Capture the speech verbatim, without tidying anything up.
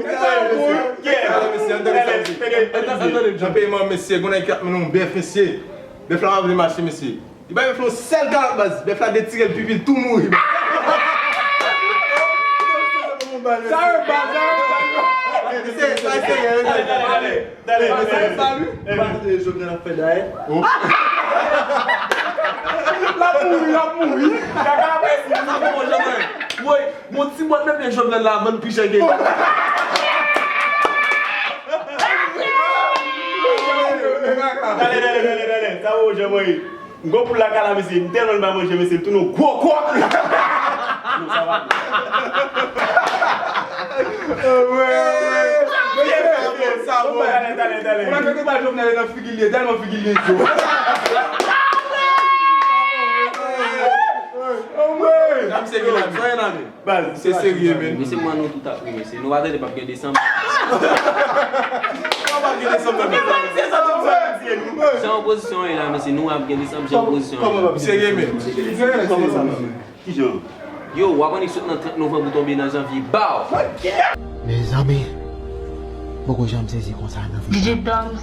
Mesye, mesye, mesye. Jan peyi m an, mesye, goumen ki ap mennen yon bèf, mesye. Bèf la pa vle mache, mesye. Li bay bèf la yon sèl kalòt, baz. Bèf la detire l, pipi l tou mouri. Sa yo baz, sa yo baz. Mesye, sa serye, mesye. Dale, dale, dale. Sa yo baz, wi. Pati de Jovenel ap fè dayè. L ap mouri, l ap mouri. Kaka apre si sa bon, Jovenel. Woy, bon ti bòt menm de Jovenel la vann pi chè ke. Dale, dale, dale, dale. Sa bon, Jovenel. M gon poul lakay la, mesye. M tèlman l pa manje, mesye, l tounen yon gwo kòk. Non, sa va. Sa bon, sa bon. Dale, dale, dale. Ou pa kote ba Jovenel nan figi l ye, tèlman figi l ye dyo. Anmwey! Sa misye gen la, sa gen la, men. Baz, se serye, men. Mesye, mwen nou tout ap ri, mesye. Nou pa tande p ap gen desanm. Kòman p ap gen desanm nan, men? Jan opozisyon ye la, mesye, nou ap gen desanm, jan opozisyon ye la. Misye gen, men. Kòman sa, men? Kijan? Yo, w ap annik sot nan trant novanm pou tonbe nan janvye. Baw! Mezanmi, m poko janm sezi konsa nan vi. D J Dams.